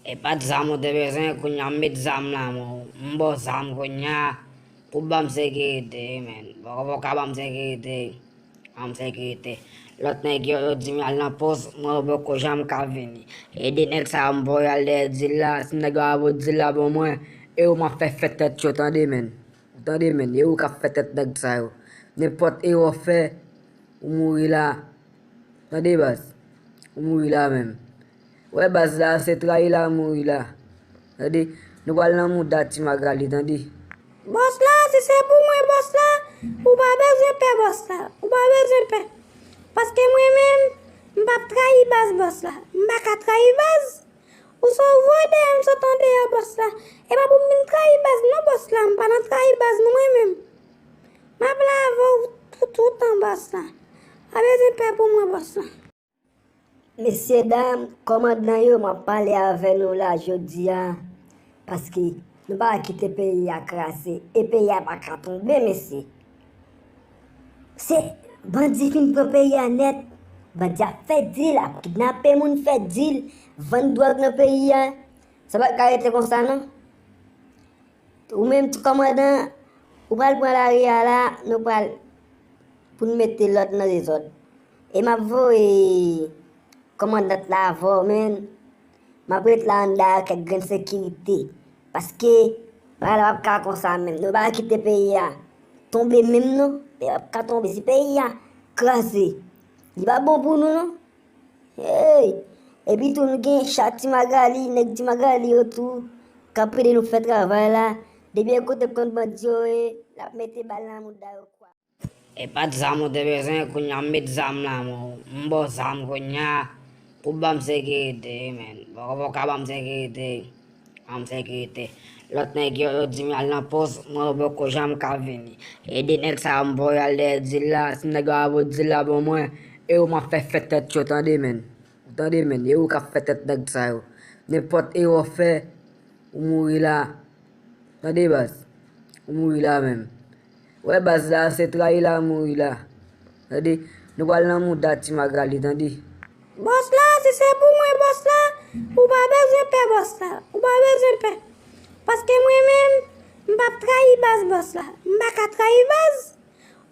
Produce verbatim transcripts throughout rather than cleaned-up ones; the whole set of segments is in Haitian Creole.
E pa t zam ou te bezwen, kounye a m met zam la, men m ba w zam kounye a pou ban m sekirite, wi, men. Poko, poko ka ban m sekirite, ban m sekirite. Lòt nèg yo, yo di m al nan pòs, mwen yo poko janm ka vini. E de nèg sa yo m voye al dèyè dil la, si nèg yo ap voye dil la ban mwen, e yo m ap fè fè tèt yo, tande, men. Ou tande, men, e ou k ap fè tèt nèg sa yo. Nenpòt erè w fè, ou mouri la. Tande, baz. Ou mouri la menm. Ou wè baz la, se trayi la mouri la. Tande, nou pral nan mouda Ti Magali, tande. Bòs la, si se pou mwen, bòs la, ou pa bezwen pè, bòs la. Ou pa bezwen pè. Paske mwen menm, m p ap trayi baz, bòs la. M pa ka trayi baz. Ou sot voye dèyè m sot andeyò, bòs la. E pa pou m vin trayi baz non, bòs la. M pa nan trayi baz non, mwen menm. M ap lave w pou toutan, bòs la. Pa bezwen pè pou mwen, bòs la. Mesye dam, kòmandan yo, m ap pale avè nou la jodi a, paske nou pa kite peyi a kraze, e peyi a pa ka tonbe, mesye. Se bandi fin pran peyi a nèt, bandi ap fè dil, ap kidnape moun, fè dil, vann dwòg nan peyi a. Sa pa ka rete konsa, non. Ou menm, ti kòmandan, ou pral pran lari a la, nou pral pou n mete lòd nan dezòd. E m ap voye kòmandant la avè w, men m ap ret la anndan ak kèk grenn sekirite. Paske bagay la p ap ka konsa menm. Nou pa kite peyi a tonbe menm non. Peyi a p ap ka tonbe. Si peyi a kraze, li pa bon pou nou non. Hey! Epi tou nou gen cha Ti Magali, nèg Ti Magali yo tou, k ap ede nou fè travay la. Depi yon kote konn bandi yo ye, l ap mete bal nan mouda yo kwa. E pa t zam ou te bezwen, kounye a m met zam la, men m ba w zam kounye a pou ban m sekirite, wi, men. Poko, poko ka ban m sekirite. Ban m sekirite. Lòt nèg yo, yo di m al nan pòs, mwen yo poko janm ka vini. E de nèg sa yo m voye al dèyè dil la, si nèg yo ap voye dil la ban mwen, e yo m ap fè fè tèt yo, tande, men. Ou tande, men, e ou k ap fè tèt nèg sa yo. Nenpòt erè w fè, ou mouri la. Tande, baz. Ou mouri la menm. Ou wè baz la, se trayi la mouri la. Tande, nou pral nan mouda Ti Magali, tande. Bòs la, si se pou mwen, bòs la, ou pa bezwen pè, bòs la. Ou pa bezwen pè. Paske mwen menm, m p ap trayi baz, bòs la. M pa ka trayi baz.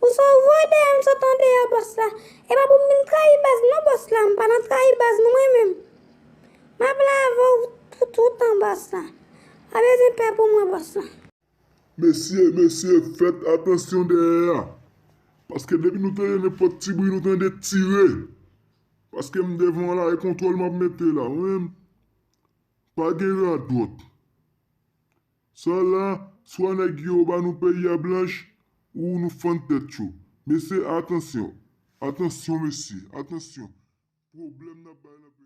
Ou sot voye dèyè m sot andeyò, bòs la. E pa pou m vin trayi baz non, bòs la. M pa nan trayi baz non, mwen menm. M ap lave w pou toutan, bòs la. Pa bezwen pè pou mwen, bòs la. Mesye, mesye, fèt atansyon dèyè a. Paske depi nou tande nenpòt ti bri, nou tande tire. Paske m devan la, e kontwòl m ap mete la, wi. Pa gen radòt. Sa la, swa nèg yo ba nou peyi a blanch, ou nou fann tèt yo. Mesye, atansyon. Atansyon, mesye. Atansyon. Pwoblèm n ap bay nan peyi.